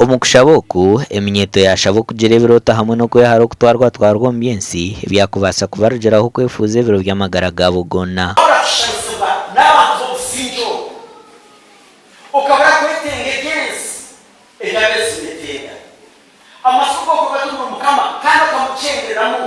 Omu kushaba oku, eminyeeto yaashaba okugira ebirooto hamwe n'okwehara okutwarwatwarwa omu by'ensi ebyakubaasa kubarugiraho okwefuuza ebiro by'amagara gaabo goona. Wabura kushushanisibwa n'abantu b'obusingye obu, okabura kwetenga eby'ensi ebi ab'ensi beetenga. Amatsiko g'oku ogatunga omuri Mukama kandi okamugyenderamu.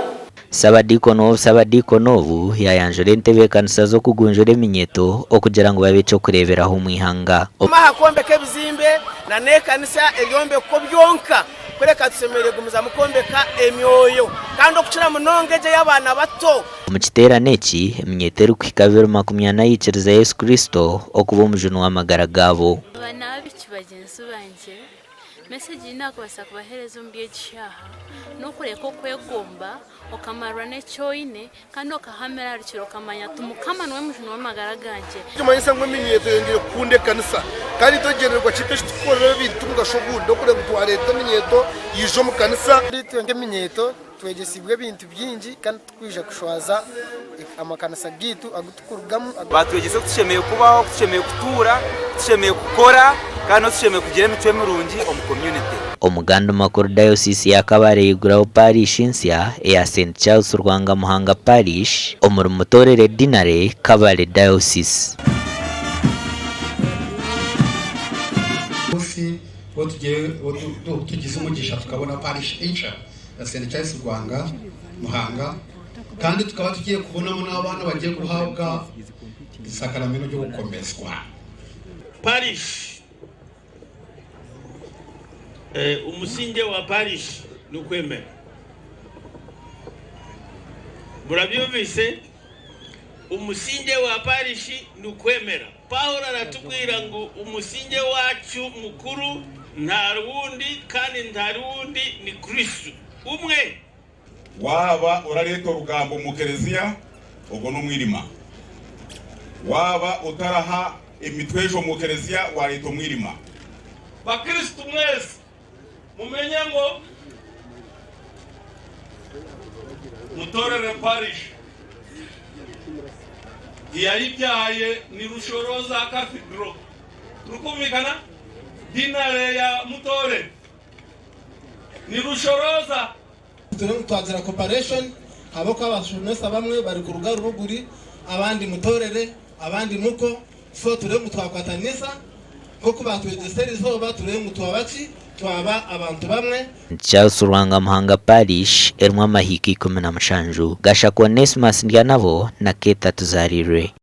Ssabadiikoni w'obusabadiikoni obu yaayanjura entebeekanisa z'okugunjura eminyeeto okugira ngu babe eky'okureeberaho omu ihanga. Aha kwombeka ebizimbe na n'ekanisa ebyombeko byonka kureka tushemereire kugumizamu kwombeka emyoyo kandi okukira munonga egyo ey'abaana bato. Omu kiteerane eki, eminyeeto erikuhika 2040 yaikiriza Yesu Kristo okuba omujuni w'amagara gaabo. Aba n'abaishiki bagyenzi bangye. Mesegi ei naakubaasa kubaheereza omuri egi shaaha n'okureka okwegomba, okamarwa n'eki oine, kandi okahamira ahari kiro okamanya oti Mukama niwe mujuni w'amagara gangye. Nikimanyisa ngu eminyeeto eyongyire kukunda ekanisa kandi itwe ekigyendererwa kyaitu eki turikukorera ebintu ti mugasho ogundi n'okureeba ngu twareeta eminyeeto yaija omu kanisa. Itwe nk'eminyeeto twegyesiibwe ebintu bingi kandi titurikwija kushwaza amakanisa gaitu agu turikurugamu. Baatwegyesa oku tushemereire kubaho, oku tushemereire kutuura, oku tushemereire kukora kandi n'oku tushemereire kugira emicwe mirungi omu community. Omuganda Makuru Dayosiisi ya Kabale yaiguraho Paarishi nsya eya Saint Charles Rwanga Muhanga Parish omuri Mutorere Deanery, Kabale Diocese. Munsi obu tugize omugisha tukabona parish ensya ya Saint Charles Rwanga Muhanga kandi tukaba tugiye kubonamu n'abaana bagiye kuhabwa isakaramento ry'okukomezwa. Parish Omusingye wa parish n'okwemera. Murabyumvise? Omusingye wa parish n'okwemera. Paulo aratubwira ngu omusingye wacu mukuru ntari wundi kandi ntari wundi ni Kristo umwe. Waaba orareeta orugambo omu Kelezia, ogwo n'omwirima. Waaba otaraha emitwejo omu Kelezia, waareeta omwirima. Bakristo mwesi mumenye ngu Mutorere Parish tiyayibyaye ni Rushoroza Cathedral. Turikumvikana? Dinare ya Mutorere ni Rushoroza. Turiyo nitwagira cooperation ahabw'okuba abashomesa abamwe barikuruga Rubuguri abandi Mutorere abandi Muko so turebe ngu twakwatanisa nk'oku batwegyesa erizooba turebe ngu twaba ki twaba abantu bamwe. Charles Rwanga Muhanga Parish erimu amahiika 17, Gashakwa Onesmus Ndyanabo na Keeta Tuzarirwe.